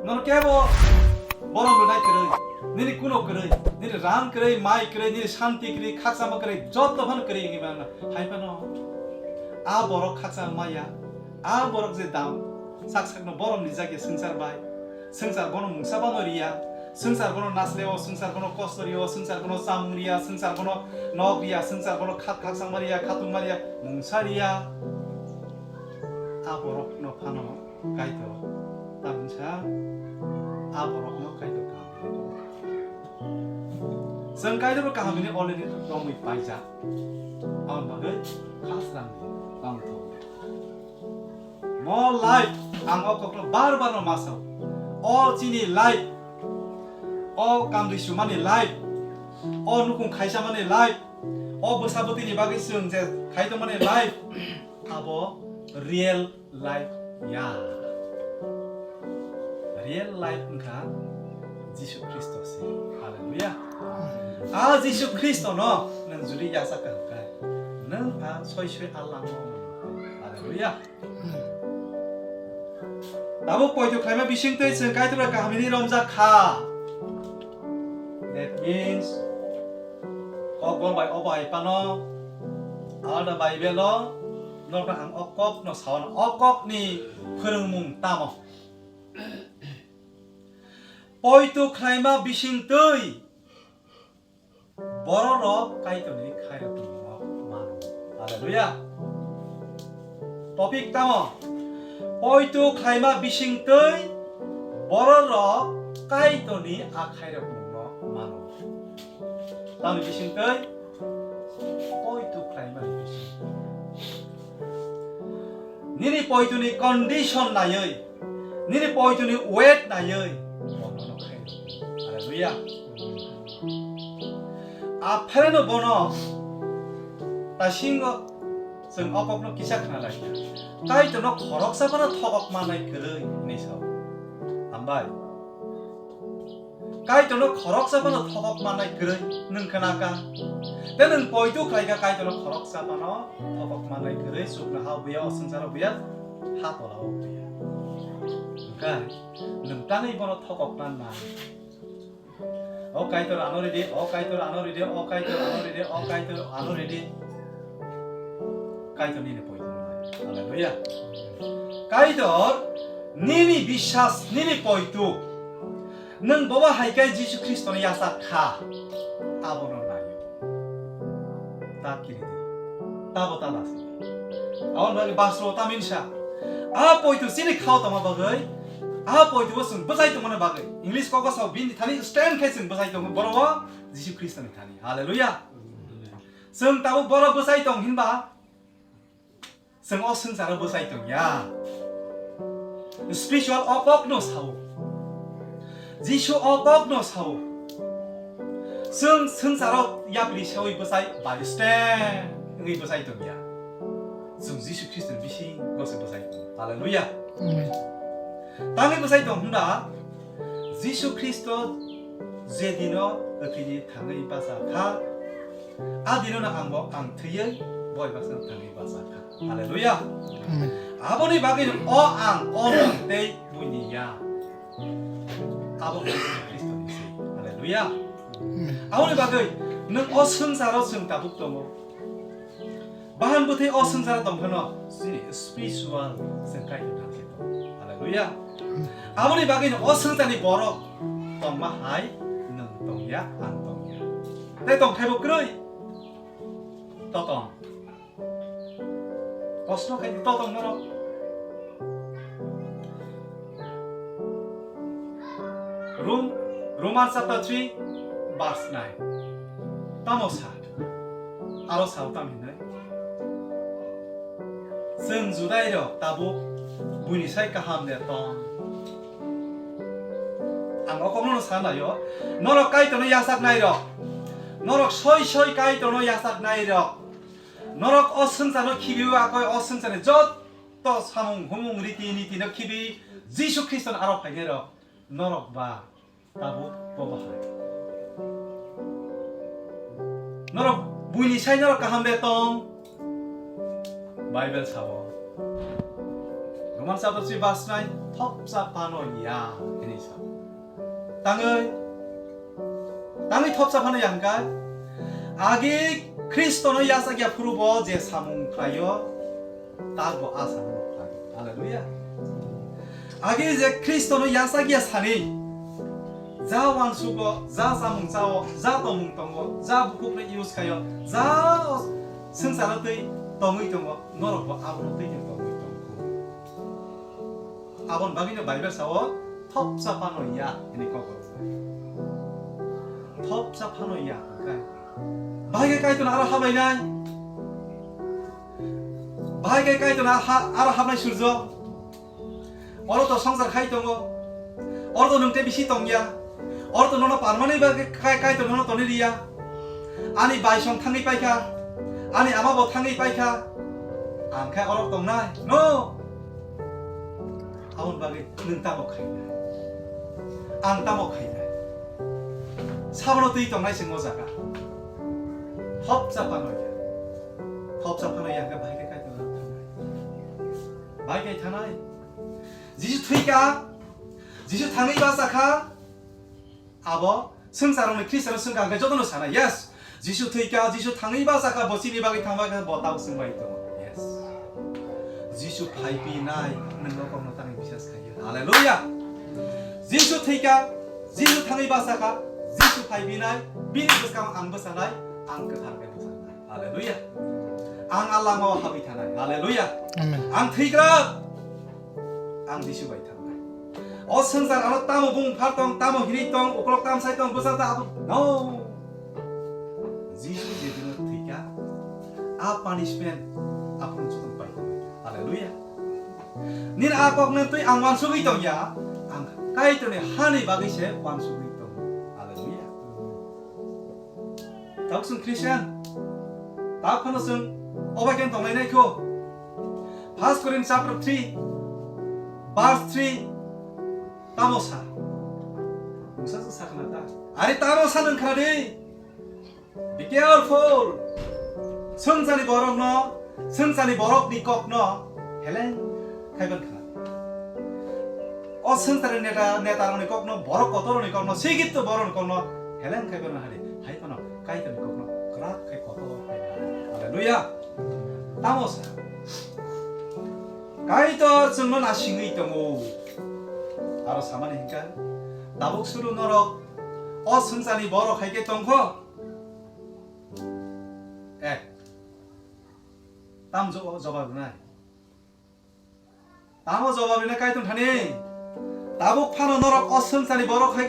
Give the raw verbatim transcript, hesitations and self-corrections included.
Nono kebo borom rwnai kwrwi, nini kuno kwrwi, nini ram kwrwi, mai kwrwi, nini shanti kwrwi, khakchangma kwrwi, jotto phano kwrwi wngwi mano. Hai phano a borok khakchang maya, a borok je dam sak sakno borom rijak ya swngchar bai. Swngchar bono mungsa bano riya, swngchar bono nasreo, swngchar bono kosto rio, swngchar bono chamung riya, swngchar bono nok riya, swngchar bono khat khakchangma riya, khatungma riya, mungsa riya. A borokno phano Kaitor, tamsa a borokno Kaitor kaham hwnwi tongo. Chwng Kaitorno kaham hwnwi already romwi paijak. Aboni bagwi kha srang di, tamo thok di. Mo life, ang o kokno bar bar no ma sao. O chini life, o kamri sumani life, o nukung khaisa mani life, o bwsa bwtwini bagwi chwng je khai tongmani life, abo real life ya. Real life wngkha Jisu Khristo se. Hallelujah. A Jisu Khristo no nwng jodi yasa kaham khe, nwng a soi soi a langma. Hallelujah. Tabuk poito khlaima bisingtwi chwng Kaitor bai kaham hwnwi romjak kha. That means, kokbor bai obo hai phano, alda Bible-o norokno ang o kokno sao, o kokni phwrwngmung tamo. Poito khlaima bisingtwi bororok Kaitorni khairokmungno mano. Hallelujah. Topic tamo? Poito khlaima bisingtwi bororok Kaitorni a khairokmungno mano. Tamni bisingtwi poito khlaimani bising. Nini poitoni condition naiwi, nini poitoni weight naiwi, bono no khairokmung. Hallelujah. Aphereno bono tasingo chwng o kokno kisa khna lai kha. Kaitorno khoroksa phano thokok manai kwrwi hwnwi sao. Hambai. Kaitorno khoroksa phano thokok manai kwrwi nwng khna kha. Tei nwng poito khlai kha Kaitorno khoroksa phano thokok manai kwrwi chuknoha o buya, o swngcharo buya, ha tola o buya. Hwnkhe nwng tangwi bono thokok man na. O Kaitor ano ridi, o Kaitor ano ridi, o Kaitor ano ridi, o Kaitor ano ridi. Kaitor nini poito nai. Hallelujah. Kaitor nini biswas, nini poito. Nwng bobo hai khe Jisu Khristo ni yasa kha. Abono nai. Ta kiri di. Tabo ta lasi. Aboni bagwi basro ta minsa. A poito chini khao tongma bagwi. A poito bo chwng bwchai tongmani bagwi. English kok sao bini thani stand khe chwng bwchai tongo. Boro bo Jisu Khristo ni thani. Hallelujah. Chwng tabo boro bwchai tong hinba. Chwng o swngcharo bwchai tong ya. Spiritual o kok no sao. Jisu o kok no sao. Chwng swngcharo yapri sawi bwchai bai stand wngwi bwchai tong ya. Chwng Jisu Khristo ni bisingo se bwchai tong. Hallelujah. Amen. Tangwi bwchai tong hwnba Jisu Khristo je dino kwthwini thangwi bacha kha, a dino no ang bo ang thwiwi boi baksa thangwi bacha kha. Hallelujah. Amen. Aboni bagwi o ang, o nwng tei buini ya. Abo Jisu Khristo ni se. Hallelujah. Amen. Aboni bagwi nwng o swngcharo chwng tabuk tongo. Bahan bwthwi o swngcharo tong phano si spiritual se Kaitor thang se tong. Hallelujah. Aboni bagwi no o swngcharni borok tongma hai nwng tong ya, ang tong ya. Tei tong thaibo kwrwi. Totong. Kosno khai di totong norok. Rom, Roman chapter three, verse nine. Tamo sa? Aro sao tam hinwi? Chwng Judai rok tabuk buini sai kaham de tong. Ang o kokno sa naio. Norok Kaitorno yachak nai rok. Norok soi soi Kaitorno yachak nai rok. Norok o swngcharno khibiwi akoi o swngcharni jotto samung humung riti nitino khibi Jisu Khristono aro phainai rok. Norok ba tabuk bo bahai. Norok buini sai norok kaham de tong. Bible sao. Roman chapter three verse nine. thopsa phano ya hwnwi sa. Tangwi, tangwi thopsa phano ya hwnkha, agi Khristono yachak ya phuru bo je samung khlaio, tak bo a samung khlai. Hallelujah. Agi je Khristono yachak ya sani, ja uansugo, ja chamung chao, ja tongmung tongo, ja bukhukno use khaio, ja o swngcharo twi tongwi tongo, norokbo abono twi tongwi tongo. Aboni bagwino Bible sao, "Thopsa phano ya," hwnwi kok rwkha. Thopsa phano ya, hwnkhe. Bahai khe Kaitorno aro hablainai. Bahai khe Kaitorno ha-, aro habnai surjo. Oro to swngchar khai tongo. Oro to nwng tei bisi tongya. Oro to nono parmani bagwi kai, Kaitor nono tonwi riya. Ani baisong thangwi paikha. Ani ama bo thangwi paikha. Ang khe oro tongnai. No. Aboni bagwi nwng tamo khainai? Ang tamo khainai? Sabono twi tongnai se mo jaga. Thopsa phano ya. Thopsa phano ya hwnkhe bahai khe Kaitor thangnai. Bahai khe thanai. Jisu thwikha. Jisu thangwi bachakha. Abo swngcharokni Khristiano swngkha hwnkhe jotono sana, yes. Jisu thwikha, Jisu thangwi bachakha, bo chini bagwi thangba khe bo tabuk swngbai tongo. Yes. Jisu phaipinai, nwng no kokno tangwi bisas khaikhe. Hallelujah. Jisu thwikha, Jisu thangwi bachakha, Jisu phaipinai, bini bwskango ang bwchanai, ang kwthar khe bwchanai. Hallelujah. Ang a lamao habwi thanai. Hallelujah. Amen. Ang thwikrok. Ang Jisu bai thangnai. O swngchar ano tamo bung phar tong, tamo hinwi tong, ukolok tamsai tong, bwsa ta abo. No. Jisu je dino thwikha, a punishment aphuru joto pai tong. Hallelujah. Nini a kok nang twi ang wansugwi tong ya, ang Kaitorni hani bagwi se wansugwi tong. Hallelujah. Tabuk chwng Christian, tabuk phano chwng obai khe tonglainai kho. First Corinth chapter three, verse three, tamo sa? Mungsa se sakna ta. Ari tamo sa nwng khna di. Be careful. Swngchani borokno, swngchani borokni kokno heleng khaiban khna. O swngchani neta, netarokni kokno, borok kotorni kokno, sikitto borokni kokno heleng khaiban hari. Hai phano Kaitorni kokno kwrak khai kotor khai. Hallelujah. Tamo sa? Kaitor chwngno nasingwi tongo. Aro samani hinkha, tabuk suru norok o swngchani borok hai khe tongkho? Eh, tam jo-, jobab rwnai? Tamo jobab rwnai Kaitor thani? Tabuk phano norok o swngchani borok hai